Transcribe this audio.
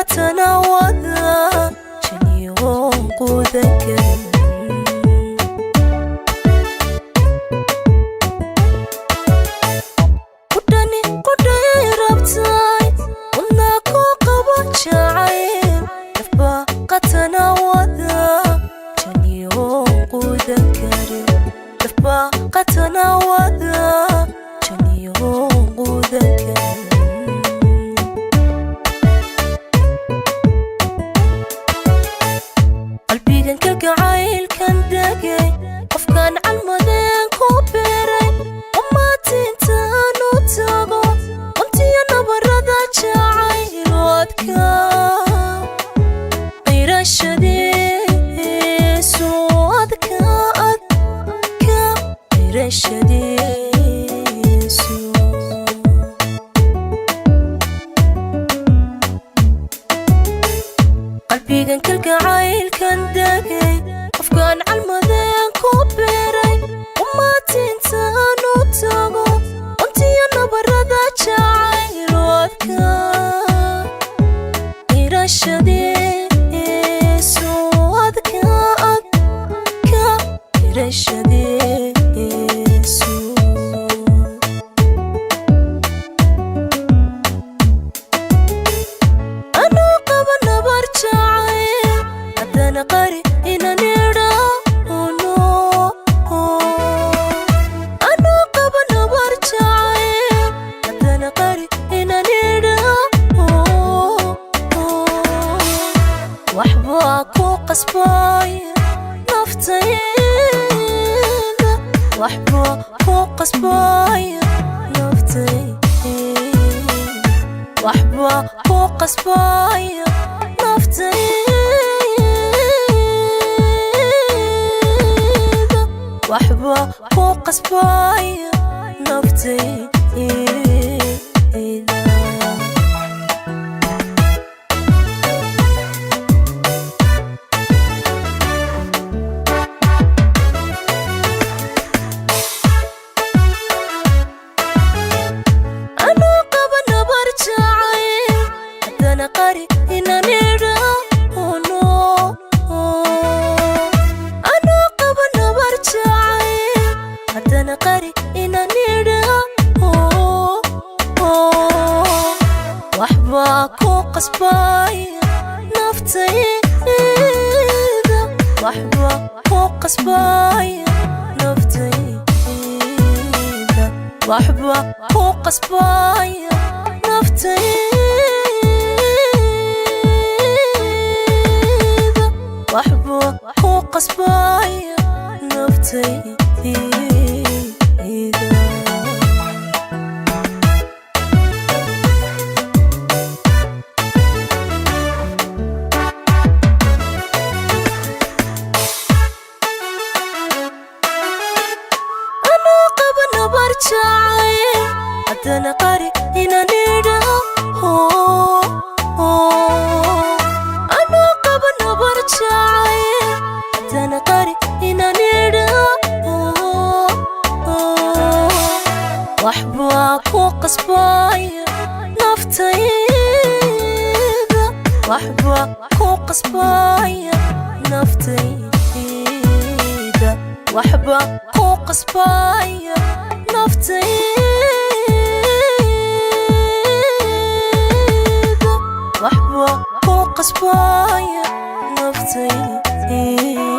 qatana wada janiyoon quudan karin. Qudhani qudhay rabtay, wadnaa ku qabo jacayl, nafba qatana wada janiyoon quudan karin, nafba qatana wada janiyoon quudan karin. Qalbigan kalgacaylkan degay, qofkan calmadeen ku beeray, umaatintaan u tago untiyo nabarada jacayl adka qirashadiisu adka adka qirashadiisu. Qalbigan kalgacaylkan degay, qofkan calmadeen ku beeray, umaatintaan u tago untiyo nabarada jacayl adka qirashadiisu adka adka qirashadiisu. Anuu qaba nabar jacayl, haddana qari inan idhaahno. Anuu qaba nabar jacayl, haddana qari inan idhaahno. Waxbaa ku qasbaya naftayda, waxbaa ku qasbaya naftayda, waxbaa ku qasbaya naftayda, waxbaa ku qasbaya naftayda. Anuu qaba nabar jacayl, haddana qari inan idhaahno. Anuu qaba nabar jacayl, haddana qari inan idhaahno. Waxbaa ku qasbaya naftayda, waxbaa ku qasbaya naftayda, waxbaa ku qasbaya naftayda, waxbaa ku qasbaya naftayda. Anuu qaba nabar jacayl, haddana qari inan idhaahno. Anuu qaba nabar jacayl, haddana qari inan idhaahno. Waxbaa ku qasbaya naftayda, waxbaa ku qasbaya naftayda, waxbaa ku qasbaya naftayda, waxbaa ku qasbaya naftayda.